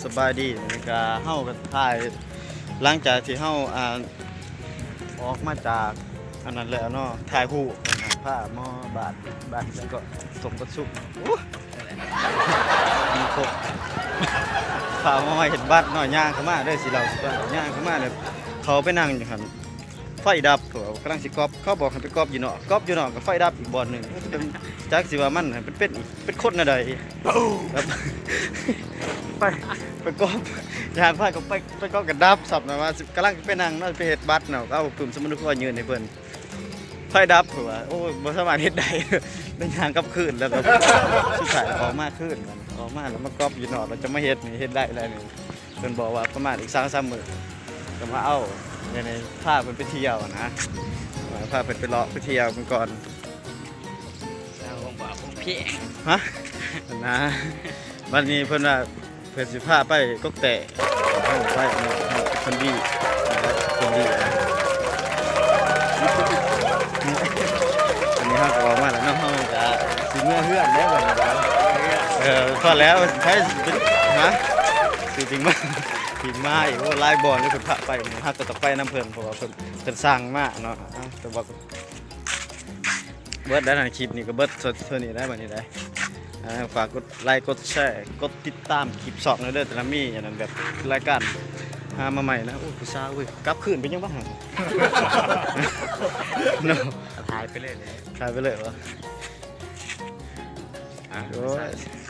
ສະບາຍດີ ນີ້ກະເຮົາກະຖ່າຍ ຫຼັງຈາກທີ່ເຮົາ ອ່າ ອອກມາຈາກອັນນັ້ນແລ້ວເນາະ ຖ່າຍຮູບ ພາໝໍບາດ ບາດຫຍັງເກາະ ສົມປະຊຸມ ໂອ້ ມີຄົບ ພາໝໍເຮັດບັດເນາະ ຍ່າງເຂົ້າມາເດີ ຊິເລົ່າສູ່ຟັງ ຍ່າງເຂົ້າມາເລີຍ ເຂົາໄປນັ່ງຢູ່ຫັ້ນ ໄຟດັບ ເຂົາວ່າກຳລັງຊິກອບ ເຂົາບອກໃຫ້ໄປກອບຢູ່ນອກ ກອບຢູ່ນອກກະໄຟດັບອີກບ່ອນໜຶ່ງ ຈັກຊິວ່າມັນເປັນ ເປັນ ເປັນຄົນແນວໃດ ແບບ ໄປ ໄປກອບ ຍ່າງພາເຂົາໄປ ໄປກອບກະດັບຊ້ຳນະ ວ່າກຳລັງໄປນັ່ງເນາະ ໄປເຮັດບັດເນາະ ເອົາປຶ້ມສະໝຸນໄພຍື່ນໃຫ້ເພິ່ນ ໄຟດັບ ເຂົາວ່າ ໂອ້ຍ ບໍ່ສາມາດເຮັດໄດ້ ໄດ້ຍ່າງກັບຄືນ ແລ້ວກະສຸດທ້າຍອອກມາຄືນ ອອກມາແລ້ວມາກອບຢູ່ນອກ ແລ້ວຈະມາເຮັດນີ້ ເຮັດໄດ້ແລ້ວນີ້ ເພິ່ນບອກວ່າປະມານອີກສອງສາມມື້ກະມາເອົາ ດຽວນີ້ພາເພິ່ນໄປທ່ຽວຫັ້ນນະ ເອີ ພາເພິ່ນໄປເລາະໄປທ່ຽວເບິ່ງກ່ອນ ເອົາຂອງບາກຂອງແພງ ຮະ ຫັ້ນນະ ບາດນີ້ເພິ່ນວ່າ ເພິ່ນຊິພາໄປກົກແຕກ ໄປເນາະ ຄົນດີ ຄົນດີນະ ອັນນີ້ເຮົາກະອອກມາແລ້ວເນາະ ເຮົາກະຊິເມືອເຮືອນແລ້ວບາດນີ້ ເອີ ພໍແລ້ວ ໃຜຊິໄປ ຮະ ຊິໄປ ມາ ຊິມາອີກ ໂອ້ ຫຼາຍບ່ອນເລີຍ ເພິ່ນພາໄປ ເຮົາກະຕ້ອງໄປນຳເພິ່ນ ເພາະວ່າເພິ່ນ ເພິ່ນສັ່ງມາເນາະ ແຕ່ວ່າ ເບິດແລ້ວນະ ຄລິບນີ້ກະເບິດເທົ່ານີ້ແລ້ວບາດນີ້ໄດ໋ ເອີ ຝາກກົດໄລກ໌ ກົດແຊ ກົດຕິດຕາມຄລິບຊ່ອງແດ່ເດີ ແຕ່ລະມີອັນນັ້ນແບບລາຍການຫາມາໃໝ່ນະ ໂອ້ ຜູ້ສາວເວີຍ ກັບຄືນໄປຍັງວະ ເນາະ ຖ່າຍໄປເລີຍ ຖ່າຍໄປເລີຍວະ ໂອ້ຍ.